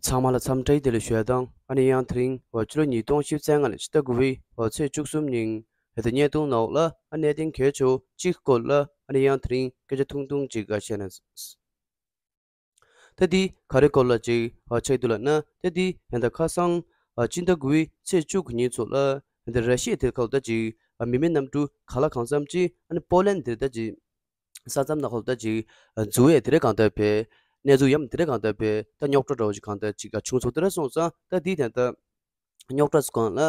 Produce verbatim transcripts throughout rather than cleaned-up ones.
ཚང་མ་ལ་འཚམས་འདྲི་བདེ་ལེགས་ཞུ་ཡ་དང་། ཨ་ནི་ཡང་དེ་རིང་ཕྱི་ལོ་ཉིས་སྟོང་བཅོ་ལྔ་ལོའི་ཕྱི་ཟླ་དགུ་པའི་ཚེས་བཅུ་གསུམ་ཉིན་ཧེ་ད་བརྙན་ཐུང་ནང་ལ་ཨ་གནད་དོན་གལ་ཆེ་བ་གཅིག་སྐོར་ལ་ཨ་ནི་ཡང་དེ་རིང་སྐད་ཆ་ཐུང་ཐུང་ཅིག་བཤད་ན། ད་འདི་ག་རེ་སྐོར་ལ་ཅིག་ཆགས་འདུག་ལབ་ན། ད་འདི་ཧེ་ད་ཁ་སང་ཨ་སྤྱི་ཟླ་དགུ་པའི་ཚེས་བཅུ་དགུ་ཉིན་ཚོ་ལ་ཧེ་ད་ར་ཤི་ཡ་དེ་ག་ལ་ད་ཅིག་ཨ་མི་མེད་གནམ་གྲུ་ག་ལ་གང་འཚམ་ཅིག་ཨ་ནི་པོ་ལན་དེ་ད་ཅིག་ས་མཚམས་ནང་ཁ་ལ་ད་ཅིག་འཛུལ་ཡས་དེ་རེད། གང་ལྟར་བས་གནས་ཚུལ་ཡམ་དེ་རེད། གང་ལྟར་བས་ད་རྙོག་དྲ་འདྲ་བོ་ཅིག་གང་ལྟར་ཅིག་ག་བྱུང་སོང་། དེ་རེད་སོང་ཙང་ད་འདི་དེ་ད་རྙོག་དྲ་ཚོ་གང་ལ་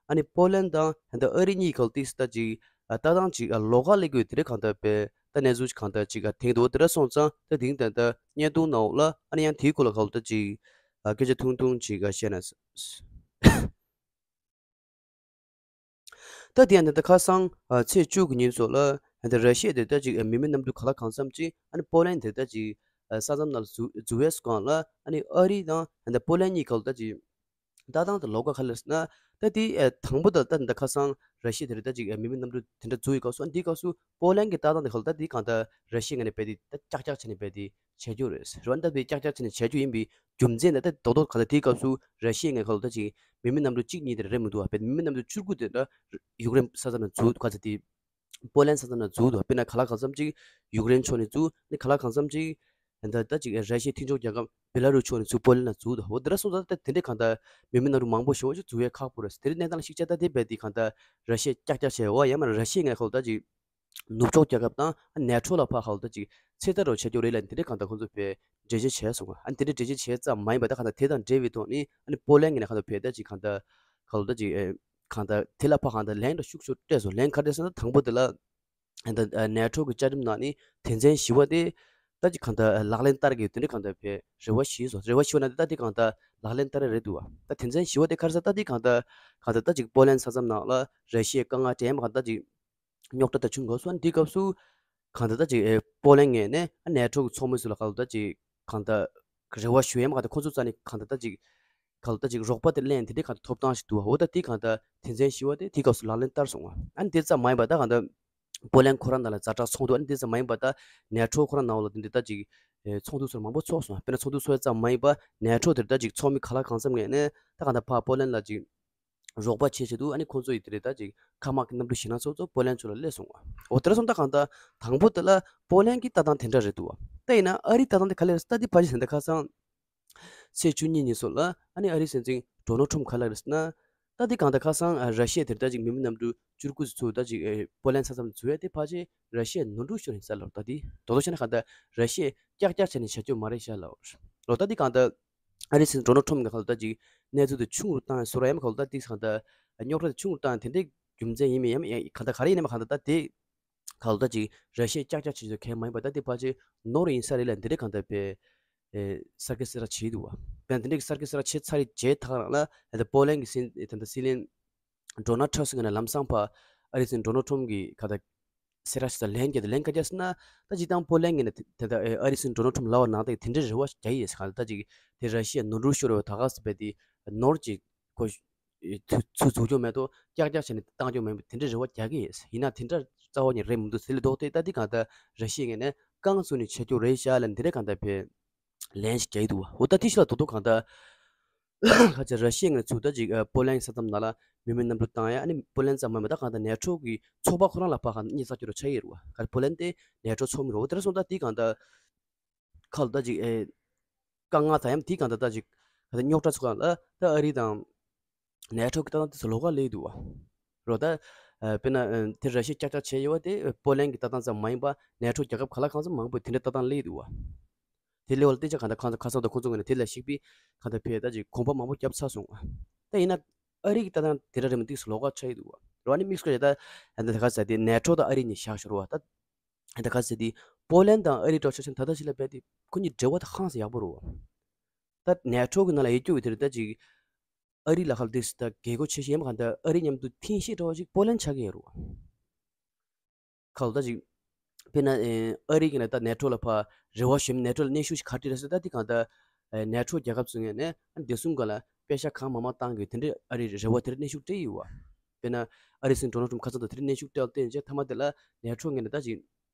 ཨ་ནི་པོ་ལན་དང་ད་ཨ་རི་གཉིས་ཁ་ལ་ཏིས་ད་ཅིག་ཨ་ལྟ་སྟངས་ཅིག་ཨ་ལོགས་ཀ་སླེབས་དགོས་དེ་རེད། གང་ལྟར་བས་ད་གནས་ཚུལ་ཅིག་གང་ལྟར་ཅིག་ག་དེང་དུ་དེ་རེད་སོང་ཙང་ད་དེང་ད་ད་བརྙན་ཐུང་ནང་ལ་ཨ་ནི་ཡང་དེའི་སྐོར་ལ་ཁ་ལ་ད་ཅིག་ཨ་སྐད་ཆ་ཐུང་ཐུང་ཅིག་ག་བཤད་ན། ད་དེ་ཡང་ད་ལྟ་ཁ་སང་ཨ་ཚེས་བཅུ་གི་ཉིན་ཚོ་ལ་ད་ར་ཤི་ཡ་དེ་ད་ཅིག་ཨ་མི་མེད་གནམ་གྲུ་ག་ལ་གང་འཚམ་ཅིག་ཨ་ནི་པོ་ལན་དེ་ད་ཅིག་ཨ་ས་མཚམས་ནང་ལ་འཛུལ་འཛུལ་བའི་སྒང་ལ་ཨ་ནི་ཨ་རི་དང་ད་པོ་ལན་གཉིས་ཁ་ལ་ད་ཅིག་ལྟ་སྟངས་དེ་ལོགས་ཀ་ག་རེ་རེད་ཟེར་ན། ད་དེ་ཨ་དང་པོ་ད་ད་ད་ཁ་སང་ར་ཤི་ཡ་དེ་རེད། ད་ཅིག་ཨ་མི་མེད་གནམ་གྲུ་དེ་འདྲ་འཛུལ་ཡི་སྐབས་སུ་ཨ་ནི་དེའི་སྐབས་སུ་པོ་ལན་གྱི་ལྟ་སྟངས་དེ་ག་ལ་ད་དེ་གང་ལྟར་ར་ཤི་ཡའི་ངོས་ནས་རྦད་དེ་ད་ཀྱག་ཀྱག་བྱས་ནས་རྦད་དེ་བྱེད་རྒྱུ་རེད། རེད་བ། ད་དེ་ཀྱག་ཀྱག་བྱས་ནས་བྱེད་རྒྱུ་ཡིན་པའི་རྒྱུ་མཚན་ནི་ད་རྡོག་རྡོག་ག་ལ་དེའི་སྐབས་སུ་ར་ཤི་ཡའི་ངོས་ཁ་ལ་ད་ཅིག་མི་མེད་གནམ་གྲུ་གཅིག་གཉིས་དེ་རེད་མི་འདུག་བ། རྦད་མི་མེད་གནམ་གྲུ་བཅུ་དགུ་དེ་འདྲ་ཡུཀ་རེན་ས་མཚམས་ནང་འཛུལ་ག་ཚ་དེ། པོ་ལན་ས་མཚམས་ནང་འཛུལ་འདུག་དཔེར་ན་ག་ལ་གང་འཚམ་ཅིག་ཡུཀ་རེན་ཕྱོགས་ནས་འཛུལ། ནི་ག་ལ་གང་འཚམ་ཅིག་ད་ད་ཅིག་ར་ཤི་ཡའི་མཐུན་ཕྱོགས་རྒྱལ་ཁབ་བེ་ལ་རུ་ཕྱོགས་ནས་འཛུལ། པོ་ལན་ནང་འཛུལ་འདུག་འོ་དེ་འདྲ་སོང་ཙང་ད་དེ་འདྲའི་གང་ལྟར་མི་མེད་གནམ་གྲུ་མང་པོ་ཞེ་པོ་ཅིག་འཛུལ་ཡས་ཁག་པོ་རེད། དེ་རིང་གནས་སྟངས་ལ་གཞིགས་བྱས་ད་དེ་རྦད་དེ་གང་ལྟར་ར་ཤི་ཡ་ཀྱག་ཀྱག་བྱས་འོ་ཡ་མ་ར་ཤི་ཡའི་ངོས་ཁ་ལ་ད་ཅིག་ནུབ་ཕྱོགས་རྒྱལ་ཁབ་དང་ནེ་ཊོ་ལ་ཕར་ཁ་ལ་ད་ཅིག་ཚེ་ཐར་རོགས་བྱེད་རྒྱུ་རེད་ལབ་དེ་འདྲའི་གང་ལྟར་ཁོང་ཚོ་བས་འགྲེལ་བརྗོད་བྱས་སོང་། ཨ་ནི་དེ་འདྲའི་འགྲེལ་བརྗོད་བྱས་ཙམ་མ་ཡིན་པ་ད་གང་ལྟར་དེ་དང་འབྲེལ་བའི་ཐོག་ནས་ཨ་ནི་པོ་ལན་གྱི་ནས་གང་ལྟར་བས་ད་ཅིག་གང་ལྟར་གང་ལྟར་ད་ཅིག་ཨེ་གང་ལྟར་དེ་ལ་ཕར་གང་ལྟར་ལན་འདྲ་ཤུགས་ཤུགས་སྤྲད་སོང་། ལན་ག་རེ་སོང་ན་དང་པོ་དེ་ལ་ཨ་ནི་ད་ནེ་ཊོ་གི་བཅའ་ཁྲིམས་ནང་ནས་དོན་ཚན་བཞི་པ་དེ་ད་ཅིག་གང་ལྟར་ལག་ལེན་བསྟར་གི་དེ་འདྲ་གང་ལྟར་བས་རེ་བ་ཞིག་སོང་། རེ་བ་ཞིག་ན་ད་དེ་གང་ལྟར་ལག་ལེན་བསྟར་རེད་འདུག་བ། ད་དོན་ཚན་བཞི་པ་དེ་ག་རེ་ཟེར་ད་དེ་གང་ལྟར་གང་ལྟར་ད་ཅིག་པོ་ལན་ས་མཚམས་ནང་ལ་ར་ཤི་ཡའི་དཀའ་ངལ་འཕྲད་མ་གང་ལྟར་ཅིག་རྙོག་དྲ་དེ་བྱུང་དགོས་སོང་། འདི་སྐབས་སུ་གང་ལྟར་ད་ཅིག་ཨེ་པོ་ལན་ངོས་ནས་ཨ་ནེ་ཊོ་གི་ཚོགས་མི་ཚོ་ལ་གང་ལྟར་ད་ཅིག་གང་ལྟར་རེ་བ་ཞུ་ཡས་མ་གང་ལྟར་ཁོང་ཚོ་རྩ་ནས་གང་ལྟར་ད་ཅིག་གང་ལྟར་ད་ཅིག་རོགས་པ་དེ་ལེན་དེ་འདྲའི་གང་ལྟར་ཐོབ་ཐང་ཞིག་འདུག་འོ་ད་དེ་གང་ལྟར་དོན་ཚན་བཞི་པ་དེ་དེའི་སྐབས་སུ་ལག་ལེན་བསྟར་སོང་བ། ཨ་ནི་དེ་ཙམ་མ་ཡིན་པ་ད་གང་ལྟར་པོ་ལན་ཁོ་རང་ནང་ལ་ཛ་དྲག་ཚོགས་འདུ་ཨ་ནི་དེ་ཙམ་མ་ཡིན་པ་ད་ནེ་ཊོ་ཁོ་རང་ནང་ལ་དེ་འདྲའི་ད་ཅིག་ཨེ་ཚོགས་འདུ་ཚོགས་མང་པོ་ཚོགས་སོང་། དཔེར་ན་ཚོགས་འདུ་ཚོགས་ཡས་ཙམ་མ་ཡིན་པ་ནེ་ཊོ་དེར་ད་ཅིག་ཚོགས་མི་ག་ལ་གང་འཚམ་ངོས་ནས་ད་གང་ལྟར་ཕར་པོ་ལན་ལ་ཅིག་རོགས་པ་བྱེད་ཆེད་དུ་ཨ་ནི་ཁོང་ཚོ་ཡི་དེ་རེད་ད་ཅིག་མཁའ་དམག་གི་གནམ་གྲུ་ཞེད་སྣང་ཚོགས་ཚོགས་པོ་ལན་ཕྱོགས་ལ་སླེབས་སོང་བ། འོ་དེར་སོང་ད་གང་ལྟར་དང་པོ་དེ་ལ་པོ་ལན་གྱི་ལྟ་སྟངས་དེ་འདྲ་རེད་འདུག་བ། ད་ཡིན་ན་ཨ་རིའི་ལྟ་སྟངས་དེ་ག་ལེར་ད་དེ་ཕལ་ཆེར་ད་ཁ་སང་ཚེས་བཅུ་གཉིས་ཉིན་སོགས་ལ་ཨ་ནི་ཨ་རིའི་སྲིད་འཛིན་ཌོ་ནལ་ཊམ་ག་ལ་རེད་ཟེར་ན། ད་དེ་གང་ལྟར་ཁ་སང་ཨ་ར་ཤི་ཡ་དེར་ད་ཅིག་མི་མེད་གནམ་གྲུ་བཅུ་དགུ་ཚོ་ད་ཅིག་ཨེ་པོ་ལན་ས་མཚམས་འཛུལ་ཡས་དེ་ཕལ་ཆེར་ར་ཤི་ཡའི་ནོར་འཁྲུལ་ཤོར་ཡིན་ས་ལ། ད་དེ་དོ་དོ་བྱས་ན་གང་ལྟར་ར་ཤི་ཡས་ཀྱག་ཀྱག་བྱས་ནས་བྱ་རྒྱུ་མ་རེད་ཤག་ལ། འོ་ད་དེ་གང་ལྟར་ཨ་རིའི་སྲིད་འཛིན་ཌོ་ནལ་ཊམ་གྱིས་གང་ལྟར་ཅིག་གནས་ཚུལ་དེ་ཆུང་རུ་བཏང་ཡ་བཟོ་འདྲ་ཡིན་པ། གང་ལྟར་དེ་གང་ལྟར་རྙོག་དྲ་དེ་ཆུང་རུ་བཏང་ཡ་དེ་འདྲའི་རྒྱུ་མཚན་ཡིན་མིན་ཡང་ཡང་གང་ལྟར་ག་རེ་ཡིན་ནའི་གང་ལྟར་ད་དེ་གང་ལྟར་ཅིག་ར་ཤི་ཡས་ཀྱག་ཀྱག་བྱེད་ཆོག་གལ་མ་ཡིན་པ། ད་དེ་ཕལ་ཆེར་ནོར་ཡིན་ས་རེད་ལབ་འདི་འདྲའི་གང་ལྟར་བས་ཨེ་གསར་བརྗེ་གསལ་བསྒྲགས་བྱས་འདུག་བ། དཔེར་ན་དེ་འདྲའི་གསར་བརྗེ་གསལ་བསྒྲགས་བྱས་ཚར་རྗེས་ད་ག་རང་ལ་ད་ལྟ་པོ་ལན་གྱི་སྲིད་ད་ལྟ་སྲིད་བློན་ཌོ་ནལ་ཊམ་ཟེར་མཁན་ནས་ལམ་སང་ཕར་ཨ་རིའི་སྲིད་འཛིན་ཌོ་ནལ་ཊམ་གྱིས་གང་ལྟར་གསལ་བསྒྲགས་ཞིག་ལན་བརྒྱབ་དེ་ལན་ག་རེ་བརྒྱབ་ཟེར་ན། ད་སྤྱིར་བཏང་པོ་ལན་ངོས་ནས་དེ་ད་ཨ་རིའི་སྲིད་འཛིན་ཌོ་ནལ་ཊམ་ལབ་པ་ནང་བཞིན་དེ་འདྲའི་རེ་བ་རྒྱག་གི་ཡོད་ཟེར། གང་ལྟར་ཅིག་དེ་ར་ཤི་ཡ་ནོར་འཁྲུལ་ཤོར་བའི་ད་ག་ཟེར་བས་དེ་ནོར་ཅིག་ཁོ་ཚུར་ཚུར་འཛུགས་རྒྱུ་མེད་དོ། ཀྱག་ཀྱག་བྱས་ནས་བཏང་རྒྱུ་མེད་པ་དེ་འདྲའི་རེ་བ་རྒྱག་གི་ཡོད། ཡིན་ན་དེ་འདྲ་རྩ་བ་ནས་རེད་མི་འདུག་དེ་ལས་ལྡོག་སྟེ་ད་དེ་གང་ལྟར་ར་ཤི་ཡ་ངོས་ནས་རྐང་བཙུགས་ནས་བྱེད་རྒྱུ་རེད་ཤག་ལབ་འདི་འདྲའི་གང་ལྟར་བས་ལན་ཞིག་རྒྱག་གི་འདུག་བ། འོ་ད་དེ་ཞིག་ལ་དོ་དོ་གང་ལྟར་ཁ་ཆེ་ར་ཤི་ཡ་ངོས་ཚུར་ད་ཅིག་པོ་ལན་ས་མཚམས་ནང་ལ་མི་མེད་གནམ་གྲུ་བཏང་ཡ། ཨ་ནི་པོ་ལན་ཙམ་མ་ཡིན་པ་ད་གང་ལྟར་ནེ་ཊོ་གི་ཚོགས་པ་ཁོ་རང་ལ་ཕར་གང་ལྟར་གཉིས་ཚགས་ཀྱི་རོ་ཆ་ཡི་རུ་བ། ག་རེ་པོ་ལན་དེ་ནེ་ཊོ་ཚོགས་མི་རུ་བ། དེ་འདྲ་སོང་ད་དེ་གང་ལྟར་ཁ་ལ་ད་ཅིག་ཨེ། དཀའ་ངལ་དང་ཡང་དེའི་གང་ལྟར་ད་ཅིག་ད་རྙོག་དྲ་ཚོ་གང་ལ་ད་ཨ་རི་དང་ནེ་ཊོ་གི་ལྟ་སྟངས་དེ་ཚོ་ལོགས་ཀ་སླེབས་འདུག་བ། རོ་ད་ཨ་དཔེར་ན་ཨ་དེ་ར་ཤི་ཡ་ཀྱག་ཀྱག་བྱས་ཡོད་པ་དེ་པོ་ལན་གྱི་ལྟ་སྟངས་ཙམ་མ་ཡིན་པ་ནེ་ཊོ་རྒྱལ་ཁབ་ག་ལ་གང་འཚམ་མང་པོས་དེ་འདྲ་ལྟ་སྟངས་སླེབས་འདུག་བ། དེ་སླེབས་པ་ལ་བལྟས་ཙང་གང་ལྟར་ཁ་སང་ཁ་སང་དང་ཁོང་ཚོ་ངོས་ནས་དེ་ལ་གཞིགས་པའི་གང་ལྟར་ཕེ་ད་ཅིག་གོམ་པ་མང་པོ་བརྒྱབ་ཚར་སོང་བ། ད་ཡིན་ན་ཨ་རི་གི་ལྟ་སྟངས་དེ་འདྲ་རེད་མི་འདུག་ལོགས་ཀ་ཆགས་ཡོད་འདུག་བ། རོ་ཨ་ནི་དམིགས་སུ་བཀར་ད་ད་ག་ཟེར་དེ་ནེ་ཊོ་དང་ཨ་རི་གཉིས་བཞག་ཤོར་བ་ད། ད་ག་ཟེར་དེ་པོ་ལན་དང་ཨ་རི་འགྲོ་ཆ་ཆེན་ད་ལྟ་ཞིག་ལ་བལྟས་ཏེ་ཁོ་གཉིས་འབྲེལ་བ་ད་ཧང་སང་ཡག་པོ་རེད་བ། ད་ནེ་ཊོ་གི་ནང་ལ་ཡོད་རྒྱུ་དེ་རེད། ད་ཅིག་ཨ་རི་ལ་ཁ་ལ་དེ་ད་རྒྱལ་སྒོ་ཆེ་ཤོས་ཡིན་པ་གང་ལྟར་ཨ་རི་མཉམ་དུ་ཐེངས་ཤིག་འགྲོ་བ་ཅིག་པོ་ལན་ཆགས་ཀྱི་ཡོད་རེད་བ། ཁ་ལ་ད་ཅིག་དཔེར་ན་ཨ་རི་གི་ནས་ད་ནེ་ཊོ་ལ་ཕར་རེ་བ་ཞུ་མི་ནེ་ཊོ་ལ་གནོན་ཤུགས་ཤིག་ག་རེ་རེད་ཟེར་ད་དེ་གང་ལྟར་ནེ་ཊོ་རྒྱལ་ཁབ་ཚོ་ངོས་ནས་བདེ་སྲུང་སྒང་ལ་པེ་ཤག་གང་མང་མང་བཏང་དགོས་དེ་འདྲའི་ཨ་རི་རེ་བ་དེ་འདྲ་གནོན་ཤུགས་སྤྲད་ཡོད་བ། དཔེར་ན་ཨ་རི་སྲིད་འཛིན་ཌོ་ནལ་ཊམ་ཁ་སང་དང་དེ་འདྲའི་གནོན་ཤུགས་སྤྲད་པ་བརྟེན་བྱས་མཐའ་མ་དེ་ལ་ནེ་ཊོ་ངོས་ནས་ད་ཅིག་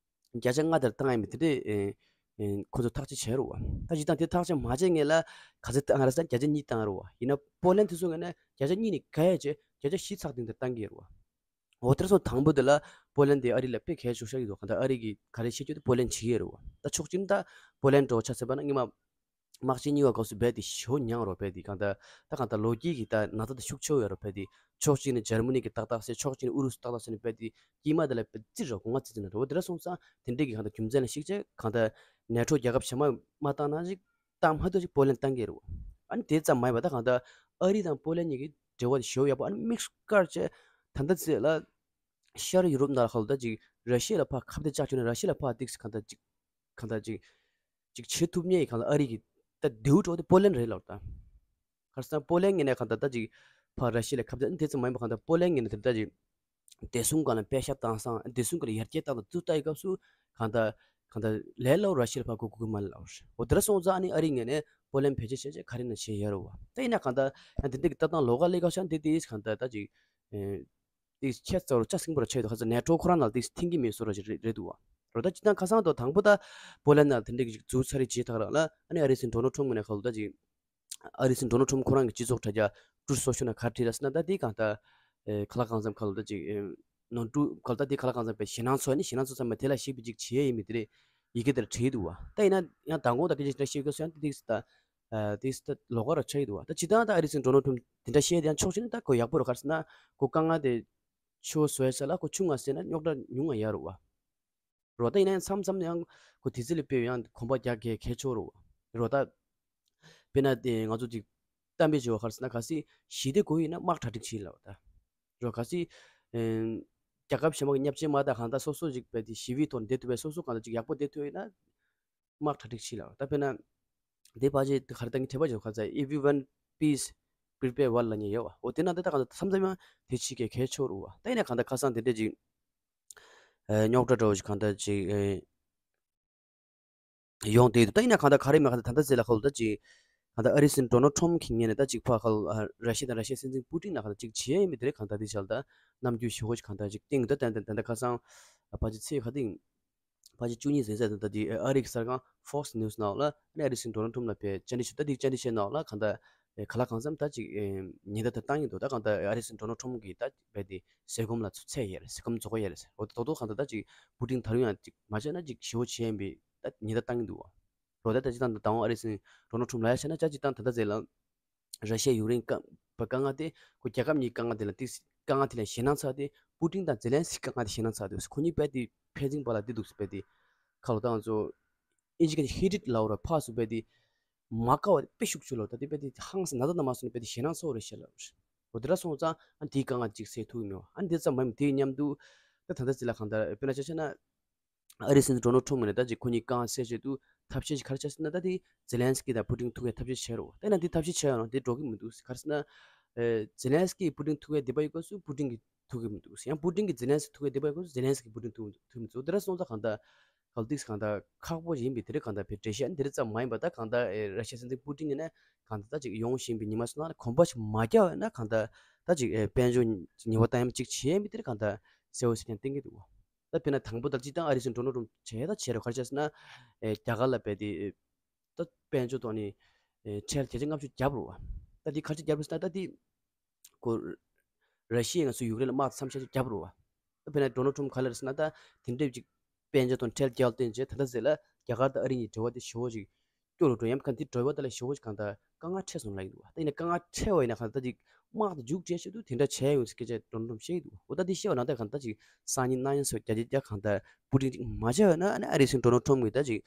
བརྒྱ་ཆ་ལྔ་དེར་བཏང་ཡ་མི་དེ་འདྲའི་ ཨེ་ཁོ་ཚོ་ཐག་གཅོད་བྱས་རེད་བ། ད་སྤྱིར་བཏང་དེ་ཐག་གཅོད་མ་བྱས་སྔོན་ལ་ག་ཚོད་བཏང་རེད་ཟེར་ན་བརྒྱ་ཆ་གཉིས་བཏང་རེད་བ། ཡིན་ན་པོ་ལན་དེ་ཚོ་ངོས་ནས་བརྒྱ་ཆ་གཉིས་ནས་བརྒལ་ཡས་བྱས་བརྒྱ་ཆ་བཞི་ཚག་སྟེང་དུ་བཏང་གི་རེད་བ། འོ་དེར་སོང་དང་པོ་དེ་ལ་པོ་ལན་དེ་ཨ་རི་ལ་དཔེ་གལ་ཆེ་ཤོས་ཤིག་འདུག་གང་ལྟར་ཨ་རི་གིས་ག་རེ་བྱེད་རྒྱུ་དེ་པོ་ལན་བྱེད་ཀྱི་ཡོད་རེད་བ། ད་ཕྱོགས་གཅིག་ནས་ད་པོ་ལན་འདྲ་བོ་ཆ་བཞག་པ་ན་སྔོན་མ་དམག་ཆེན་གཉིས་པ་སྐབས་སུ་རྦད་དེ་ཞེ་པོ་མྱངས་རེད་བ། རྦད་དེ་གང་ལྟར་ད་གང་ལྟར་ལོ་རྒྱུས་ཀྱི་ད་ན་ཚ་དེ་ཤུགས་ཆེ་བོ་ཡོད་རེད་བ། རྦད་དེ་ཕྱོགས་གཅིག་ནས་འཇར་མ་ནི་གིས་ཏག་ཏག་བསད། ཕྱོགས་གཅིག་ནས་ཨུ་རུ་སུ་ཏག་ཏག་བསད་ནས་རྦད་དེ་དཀྱིལ་མ་དེ་ལ་རྦད་རྩིས་རེད་བ། གོ་ང་རྩིས་རྩིས་ན་རེད་བ། དེ་འདྲ་སོང་ཙང་དེ་འདྲའི་གི་གང་ལྟར་རྒྱུ་མཚན་ལ་གཞིགས་བྱས་གང་ལྟར་ནེ་ཊོ་རྒྱལ་ཁབ་གཞན་མ་མ་བཏང་ན་ཅིག་བཏང་མ་ཐུབ་ཅིག་པོ་ལན་བཏང་གི་རེད་བ། ཨ་ནི་དེ་ཙམ་མ་ཡིན་པ་ད་གང་ལྟར་ཨ་རི་དང་པོ་ལན་གཉིས་ཀྱི་འབྲེལ་བ་དེ་ཞེ་པོ་ཡག་པོ། ཨ་ནི་དམིགས་སུ་བཀར་བྱས་ད་ལྟ་ཚེ་ལ་ཤར་ཡུ་རོབ་ནང་ལ་ཁ་ལོ་ད་ཅིག་ར་ཤི་ཡ་ལ་ཕར་ཁ་གཏད་བཅག་བཅུག་ན་ར་ཤི་ཡ་ལ་ཕར་ཏིག་གང་ལྟར་ཅིག་གང་ལྟར་ཅིག་ཅིག་བྱེད་ཐུབ་མཁན་གང་ལ་ཨ་རི་གི་ད་རྡེའུ་འདྲ་བོ་དེ་པོ་ལན་རེད་ལབ་ད། ཁར་སང་པོ་ལན་ངོས་ནས་གང་ལྟར་ད་ཅིག་ཕར་ར་ཤི་ཡ་ལ་ཁ་གཏད་དེ་ཙམ་མ་ཡིན་པ་གང་ལྟར་པོ་ལན་ངོས་ནས་དེ་ལྟ་ཅིག་བདེ་སྲུང་སྒང་ལ་པེ་ཤ་བཏང་སྟངས། བདེ་སྲུང་སྒང་ལ་ཡར་རྒྱས་བཏང་སྟངས་དེ་ལྟ་ཡི་སྐབས་སུ་གང་ལྟར་གང་ལྟར་ལས་སླ་བོ་ར་ཤི་ཡ་ལ་ཕར་མགོ་སྒུར་གི་མ་རེད་ལབ་རེད། འོ་དེ་འདྲ་སོང་ཙང་ཨ་ནི་ཨ་རི་ངོས་ནས་པོ་ལན་བེད་སྤྱོད་བྱས་བྱས་ག་རེ་ན་བྱས་ཡོད་རེད་བ། ད་ཡིན་ན་གང་ལྟར་ཡང་དེ་འདྲ་གི་ལྟ་སྟངས་ལོགས་ཀ་སླེབས་སྐབས་སུ་ཡང་དེ་དེ་གང་ལྟར་ད་ཅིག་ཨེ། དེ་ཁྱད་མཚར་བོ་ཅིག་སེམས་པོ་ར་ཆགས་འདུག་ཁ་སང་ནེ་ཊོ་ཁོ་རང་ནང་དེ་འཐེན་གྱི་མེད་བཟོ་འདྲ་ཅིག་རེད་རེད་འདུག་བ། རེད་ད་སྤྱིར་བཏང་ཁ་སང་དང་དང་པོ་ད་པོ་ལན་ནང་དེ་འདྲ་ཅིག་འཛུགས་ཚར་རེད་བྱས་ཐག་རང་ལ་ཨ་ནི་ཨ་རིའི་སྲིད་འཛིན་ཌོ་ནལ་ཊམ་ངོས་ནས་ཁ་ལོ་ད་ཅིག་ཨ་རིའི་སྲིད་འཛིན་ཌོ་ནལ་ཊམ་ཁོ་རང་གི་སྤྱི་ཚོགས་དྲ་རྒྱ་ཊུ་རུཐ་སོ་ཤལ་ནང་ག་རེ་བྲིས་རེད་ཟེར་ན། ད་དེ་གང་ལྟར་ཨེ་གང་ལ་གང་འཚམ་ཁ་ལོ་ད་ཅིག་ཨེ་ནོར་འཁྲུལ་གང་ལྟར་དེ་གང་ལ་གང་འཚམ་པའི་ཞེད་སྣང་ཚོར་ནས་ཞེད་སྣང་ཚོར་ཙམ་མ་དེ་ལ་གཞིགས་པའི་ཅིག་བྱས་ཡིན་མིན་དེ་རེད་ཡི་གེ་དེར་བྲིས་འདུག་བ། ད་ཡིན་ན་ཡང་མདང་དགོང་ད་སྐད་ཆ་དེ་འདྲ་བཤད་དགོས་སོང་ཡང་དེ་དེ་ད། ཨ་དེ་ད་ལོགས་ཀ་ར་ཆགས་ཀྱི་འདུག་བ། ད་སྤྱིར་བཏང་ད་ཨ་རིའི་སྲིད་འཛིན་ཌོ་ནལ་ཊམ་དེ་འདྲ་བཤད་དེ་ཡང་ཕྱོགས་གཅིག་ནས་ད་ཁོ་ཡག་པོ་རེད། ག་རེ་ཟེར་ན་ཁོ་དཀའ་ངལ་དེ་ཤོར་བཟོ་ཡ་ཆ་ལ་ཁོ་ཆུང་ང་ཟེར་ན་རྙོག་དྲ་ཉུང་ང་ཡོད་རེད་བ། རོ་ད་ཡིན་ན་ཡང་མཚམས་མཚམས་ཡང་ཁོ་དེ་ཚེ་ལ་དཔེ་ཡང་གོམ་པ་རྒྱག་གི་གལ་ཆེ་རེད་བ། རོ་ད་དཔེར་ན་དེ་ང་ཚོ་ཅིག་གཏམ་དཔེ་བྱས་པ་ག་རེ་ཟེར་ན་གལ་སྲིད་ཞི་བདེ་དགོས་ཡིན་ན་དམག་གྲ་སྒྲིག་བྱེད་ལབ་ད། རོ་གལ་སྲིད་ཨེ་རྒྱལ་ཁབ་གཞན་པ་གི་བརྙས་བཅོས་མ་ད་གང་ལྟར་སོ་སོ་ཅིག་དཔེ་དེ་ཞི་བའི་ཐོག་ནས་བསྡད་ཐུབ་པའི་སོ་སོ་གང་ལྟར་ཅིག་ཡག་པོ་བསྡད་ཐུབ་ཡིན་ན། དམག་གྲ་སྒྲིག་བྱེད་ལ། ད་དཔེར་ན། དེ་ཕལ་ཆེར་དེ་ག་རེ་ལྟ་ངན་དྲེགས་པ་ཅིག་ག་ཚ། If you want peace, prepare war ལབ་མཁན་ཡོད་བ། འོ་དེ་ན་ད་ད་ག་ཚ་མཚམས་མཚམས་ཡང་དེ་བྱེད་མཁན་གལ་ཆེ་རུ་བ། ད་ཡིན་ན་གང་ལྟར་ཁ་སང་དེ་འདྲ་ཅིག་ཨེ་རྙོག་དྲ་འདྲ་བོ་ཞིག་གང་ལྟར་ཅིག་ཨེ་ཡོང་བསྡད་འདུག་ད་ཡིན་ན་གང་ལྟར་ག་རེ་མེད་གང་ལྟར་ད་ལྟ་ཟེར་ལ་ཁ་ལོ་ད་ཅིག་གང་ལྟར་ཨ་རིའི་སྲིད་འཛིན་ཌོ་ནལ་ཊམ་གྱི་ངོས་ནས་ད་ཅིག་ཕ་ག་ལ་ཨ་ར་ཤི་ཡ་དང་ར་ཤི་ཡའི་སྲིད་འཛིན་པུ་ཏིན་ལ་གང་ལྟར་ཅིག་བྱེད་ཡས་ཡིན་པའི་དེ་རེད། གང་ལྟར་དེ་བྱ་ལ་ད་རྣམ་འགྱུར་ཞེ་པོ་ཞིག་གང་ལྟར་ཅིག་བསྟན་གྱི་འདུག་ད་ད་ད་ད་ཁ་སང་ཕལ་ཆེར་ཚེས་ག་དེ་ཡིན། ཕལ་ཆེར་བཅུ་གཉིས་ཟིན་ཟེར་དང་ད་དེ་ཨ་རིའི་གསར་ཁང་Fox News ནང་ལ་ཨ་ནི་ཨ་རིའི་སྲིད་འཛིན་ཌོ་ནལ་ཊམ་ལ་བས་བཅར་འདྲི་ཞུ། ད་དེ་བཅར་འདྲི་བྱས་ནང་ལ་གང་ལྟར་ག་ལ་གང་འཚམ་ད་ཅིག་ཉེན་བརྡ་ད་བཏང་གི་འདུག་ད་གང་ལྟར་ཨ་རིའི་སྲིད་འཛིན་ཌོ་ནལ་ཊམ་གྱིས་ད་བས་དེ་ཟས་སྐོམ་ལ་ཚོ་ཚད་ཡོད་རེད། ཟས་སྐོམ་རྫོགས་ཡོད་རེད། འོ་ད་དོ་དོ་གང་ལྟར་ད་ཅིག་པུ་ཏིན་ད་རུང་ཡང་ཅིག་མ་བྱས་ན་ཅིག་ཞེ་པོ་བྱས་ཡིན་པའི་ད་ཉེན་བརྡ་བཏང་གི་འདུག་བ། རོ་ད་ད་ཅིག་ད་ད་འོང་ཨ་རིའི་སྲིད་འཛིན་ཌོ་ནལ་ཊམ་ལ་ཡ་བྱས་ན་ཅག་ཅིག་ད་ད་ད་ཟེར་ལ། ར་ཤི་ཡ་ཡུཀ་རེན་དཀའ་བ་དཀའ་ངལ་དེ་ཁོ་རྒྱལ་ཁབ་གཉིས་དཀའ་ངལ་དེ་ལ་ཏིག་དཀའ་ངལ་དེ་ལ་ཞེད་སྣང་ཚ་དེ་པུ་ཏིན་དང་ཛེ་ལན་སི་ཀི་དཀའ་ངལ་དེ་ཞེད་སྣང་ཚ་དེ་ཁོ་གཉིས་དཔེ་དེ་ཕན་ཚུན་བར་ལ་དེ་འདུག་སེ་དཔེ་དེ་ཁ་ལོ་ད་ང་ཚོ་ཨིན་ཇི་སྐད་ཀྱི་ཧི་ཊེཌ་ལབ་ར་ཕར་ཚུར་དཔེ་དེ་མ་དགའ་བ་དཔེ་ཤུགས་ཆུ་ལོ་ད་དེ་དཔེ་དེ་ཧང་སང་ན་ད་ན་མ་སོང་ནས་དཔེ་དེ་ཞེད་སྣང་ཚ་བོ་རེད་ཤག་ལབ་རེད། འོ་དེ་འདྲ་སོང་ཙང་ཨ་དེའི་དཀའ་ངལ་ཅིག་སེལ་ཐུབ་ཀྱི་མེད་བ། ཨ་འདི་ཙམ་མམ་དེའི་མཉམ་དུ་ད་ད་ལྟ་ཅི་ལ་གང་ལྟར་དཔེར་ན་ཆ་བཞག་ན། ཨ་རིའི་སྲིད་འཛིན་ཌོ་ནལ་ཊམ་ངོས་ནས་ད་ཅིག་ཁོ་གཉིས་དཀའ་ངལ་སེལ་ཆེད་དུ་ཐབས་ཤེས་ཤིག་ག་རེ་བྱས་ཟེར་ན། ད་དེ་ཛེ་ལན་སི་ཀི་དང་པུ་ཏིན་ཐུག་པའི་ཐབས་ཤེས་བྱས་རོགས། ད་ཡིན་ན་དེ་ཐབས་ཤེས་བྱས་ཡང་དེ་འགྲོ་གི་མི་འདུག་ག་རེ་ཟེར་ན། ཨེ་ཛེ་ལན་སི་ཀི་པུ་ཏིན་ཐུག་པའི་དེ་པ་ཡི་སྐབས་སུ་པུ་ཏིན་གྱིས་ཐུག་གི་མི་འདུག་ཡང་པུ་ཏིན་གྱིས་ཛེ་ལན་སི་ཀི་ཐུག་པའི་དེ་པ་ཡི་སྐབས་སུ་ཛེ་ལན་སི་ཀི་པུ་ཏིན་ཐུག་ཐུག་མི་འདུག་དེ་འདྲ་སོང་ཙང་གང་ལྟར་གལ་ཏིག་གང་ལྟར་ཁག་པོ་ཡིན་པའི་དེ་རིགས་གང་ལྟར་བའི་འགྲེལ་བཤད་དེ་རིགས་ཙམ་མ་ཡིན་པ། ད་གང་ལྟར་ཨེ་ར་ཤི་ཡའི་སྲིད་འཛིན་པུ་ཏིན་ཡིན་ན་གང་ལྟར་ད་ཅིག་ཡོང་བཞིན་པའི་ཉི་མ་སོང་ན་གོམ་པ་ཞིག་མ་རྒྱག་པ་ཡིན་ན་གང་ལྟར་ད་ཅིག་ཨེ་དཔལ་འབྱོར་ཉེས་པ་བཏང་ཡ་ཅིག་བྱེད་ཡ་མི་དེ་རིགས་གང་ལྟར་གསལ་བོ་ཞིག་ཀྱང་བསྟན་གྱི་འདུག་ད་དཔེར་ན་དང་པོ་ད་སྤྱིར་བཏང་ཨ་རིའི་སྲིད་འཛིན་ཌོ་ནལ་ཊམ་བྱས་ད་བྱས་རེད། ག་རེ་བྱས་ཟེར་ན། ཨེ་རྒྱ་གར་ལ་བས་ཏེ་ད་དཔལ་འབྱོར་ཐོག་ནས་ཨེ་ཁྲལ་བརྒྱ་ཆ་ལྔ་བཅུ་བརྒྱབ་རེད་བ། ད་འདི་ག་རེ་བྱས་བརྒྱབ་རེད་ཟེར་ན་ད་འདི་ཁོ་ར་ཤི་ཡས་ང་ཚོ་ཡུཀ་རེན་ལ་དམག་མཚམས་ཆད་ཅིག་བརྒྱབ་རེད་བ། ད་དཔེར་ན་ཌོ་ནལ་ཊམ་ག་ལ་རེད་ཟེར་ན། ད་དེ་འདྲ་ཅིག་དཔལ་འབྱོར་ཐོག་ཁྲལ་བརྒྱབ་བསྟན་བྱས་ད་ལྟ་ཟེར་ལ་རྒྱ་གར་དང་ཨ་རི་གཉིས་འབྲེལ་བ་དེ་ཞེ་པོ་ཅིག་སྐྱོ་རུ་འགྲོ་ཡང་གང་དེ་འབྲེལ་བ་དེ་ལ་ཞེ་པོ་ཅིག་གང་ལྟར་དཀའ་ངལ་འཕྲད་སོང་ལབ་ཀྱི་འདུག་ད་ཡིན་ན་དཀའ་ངལ་འཕྲད་པ་ཡིན་ན་གང་ལྟར་ཅིག་དམག་དེ་མཇུག་སྒྲིལ་ཆེད་དུ་དེ་འདྲ་བྱས་ཡོང་ཟེར་སྐད་ཆ་ཌོ་ནལ་ཊམ་བཤད་ཀྱི་འདུག་འོ་ད་དེ་བཤད་པ་ན་ད་གང་ལྟར་ཅིག་སང་ཉིན་གནངས་ཉིན་སོགས་བརྒྱ་ཆ་བརྒྱ་གང་ལྟར་པུ་ཏིན་ཅིག་མ་བྱས་པ་ན་ཨ་ནི་ཨ་རིའི་སྲིད་འཛིན་ཌོ་ནལ་ཊམ་གྱིས་ད་ཅིག་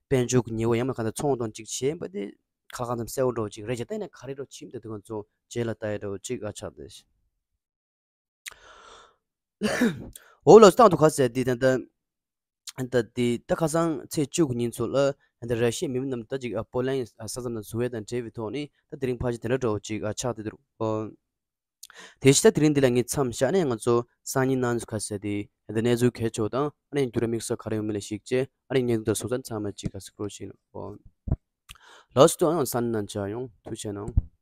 དཔལ་འབྱོར་གྱི་ཉེས་པ་ཡང་མ་གང་ལྟར་ཚོང་དང་ཅིག་བྱས་པ་དེ་ཁ་ལ་གང་འཚམ་གསལ་བོ་འདྲ་བོ་ཅིག་རེད་ཀྱང་ད་ཡིན་ན་ག་རེ་འདྲ་བོ་ཕྱིན་དེ་དུས་ང་ཚོ་རྗེས་ལ་ལྟ་ཡ་འདྲ་བོ་ཅིག་ཨ་ཆགས་ཏེ། འོ་ལགས་སོ། ད་དུང་ག་རེ་ཟེར་དེ་ད་ད་ད་དེ་ད་ཁ་སང་ཚེས་བཅུ་དགུ་ཉིན་ཚོ་ལ་ད་ར་ཤི་ཡའི་མི་མང་རྣམས་ད་ཅིག་ཨ་པོ་ལན་ས་མཚམས་ནང་འཛུལ་བ་དང་འབྲེལ་བའི་ཐོག་ནས་ད་དེ་རིང་ཕལ་ཆེར་དེ་འདྲ་འདྲ་བོ་ཅིག་ཨ་ཆགས་བསྡད་འདུག་ཨོ། དེ་བཞིན་ད་དེ་རིང་འདི་ལ་ངས་མཚམས་བཞག་ནས་ང་ཚོ་སང་ཉིན་གནངས་ཚེ་ག་རེ་ཟེར་དེ་ད་གནས་ཚུལ་གལ་ཆེ་བ་དང་ཨ་ནི་འགྱུར་བ་དམིགས་བསལ་ག་རེ་ཡོང་མིན་ལ་གཞིགས་བྱས་ཨ་ནི་ངས་འདི་ལྟར་སོང་ཙང་ཚང་མ་ཅིག་ག་སི་ཀྲོལ་བྱེད་ལ་ཨོ། ལགས་སོ། ད་ཡང་སང་ཉིན་ནང་མཇལ་ཡོང་། ཐུགས་རྗེ་གནང་།